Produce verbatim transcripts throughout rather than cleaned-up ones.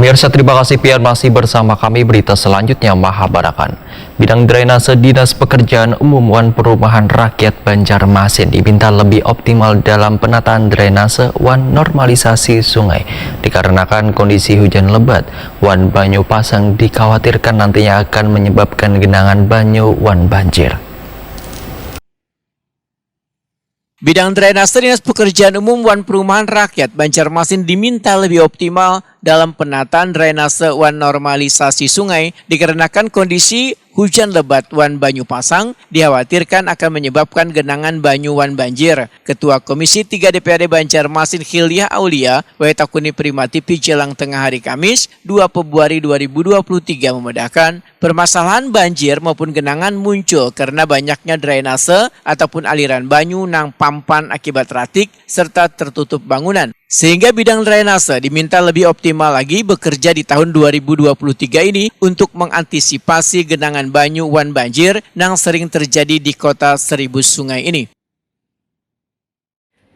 Pemirsa, terima kasih pian masih bersama kami. Berita selanjutnya mahabarakan. Bidang drainase Dinas Pekerjaan Umum wan Perumahan Rakyat Banjarmasin diminta lebih optimal dalam penataan drainase wan normalisasi sungai dikarenakan kondisi hujan lebat wan banyu pasang dikhawatirkan nantinya akan menyebabkan genangan banyu wan banjir. Bidang drainase Dinas Pekerjaan Umum wan Perumahan Rakyat Banjarmasin diminta lebih optimal dalam penataan drainase wan normalisasi sungai dikarenakan kondisi hujan lebat wan banyu pasang dikhawatirkan akan menyebabkan genangan banyu wan banjir. Ketua Komisi tiga D P R D Banjarmasin Khiliah Aulia, wae takuni Prima T V Jelang Tengah Hari Kamis, dua Februari dua ribu dua puluh tiga, memedahkan, permasalahan banjir maupun genangan muncul karena banyaknya drainase ataupun aliran banyu nang pampan akibat ratik serta tertutup bangunan. Sehingga bidang drainase diminta lebih optimal lagi bekerja di tahun dua ribu dua puluh tiga ini untuk mengantisipasi genangan banyu wan banjir nang sering terjadi di kota seribu sungai ini.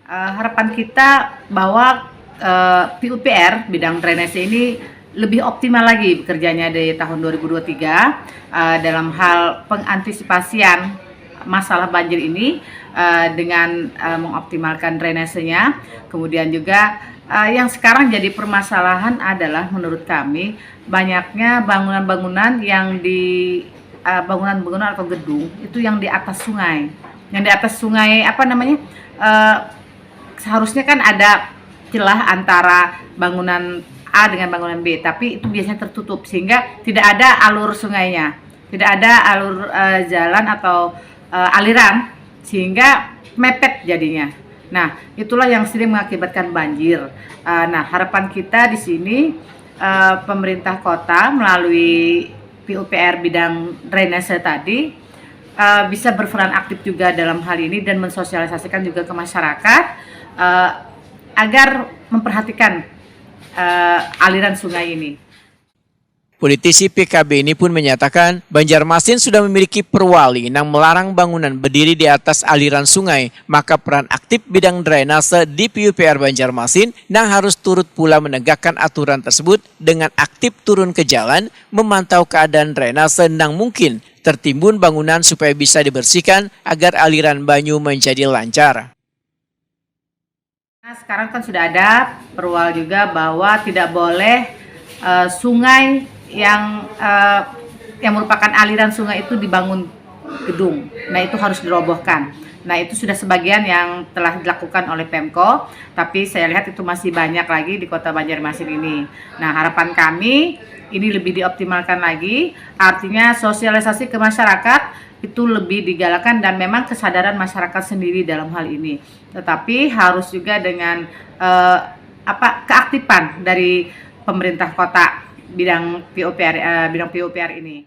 Eh, harapan kita bahwa, eh, P U P R bidang drainase ini lebih optimal lagi bekerjanya di tahun dua ribu dua puluh tiga, eh, dalam hal pengantisipasian masalah banjir ini, eh, dengan, eh, mengoptimalkan drainasenya. Kemudian juga, eh, yang sekarang jadi permasalahan adalah menurut kami banyaknya bangunan-bangunan yang di, eh, bangunan-bangunan atau gedung itu yang di atas sungai. Yang di atas sungai, apa namanya, eh, seharusnya kan ada celah antara bangunan A dengan bangunan B, tapi itu biasanya tertutup sehingga tidak ada alur sungainya, tidak ada alur, eh, jalan atau, eh, aliran, sehingga mepet jadinya. Nah, itulah yang sering mengakibatkan banjir. Eh, nah, harapan kita di sini, eh, pemerintah kota melalui P U P R bidang drainase tadi, eh, bisa berperan aktif juga dalam hal ini dan mensosialisasikan juga ke masyarakat, eh, agar memperhatikan, eh, aliran sungai ini. Politisi P K B ini pun menyatakan, Banjarmasin sudah memiliki perwali nang melarang bangunan berdiri di atas aliran sungai, maka peran aktif bidang drainase di P U P R Banjarmasin nang harus turut pula menegakkan aturan tersebut dengan aktif turun ke jalan memantau keadaan drainase nang mungkin tertimbun bangunan supaya bisa dibersihkan agar aliran banyu menjadi lancar. Nah, sekarang kan sudah ada perwal juga bahwa tidak boleh, eh, sungai yang, eh, yang merupakan aliran sungai itu dibangun gedung. Nah, itu harus dirobohkan. Nah, itu sudah sebagian yang telah dilakukan oleh Pemko, tapi saya lihat itu masih banyak lagi di Kota Banjarmasin ini. Nah, harapan kami ini lebih dioptimalkan lagi, artinya sosialisasi ke masyarakat itu lebih digalakkan dan memang kesadaran masyarakat sendiri dalam hal ini. Tetapi harus juga dengan, eh, apa, keaktifan dari pemerintah kota bidang P U P R, eh, bidang P U P R ini.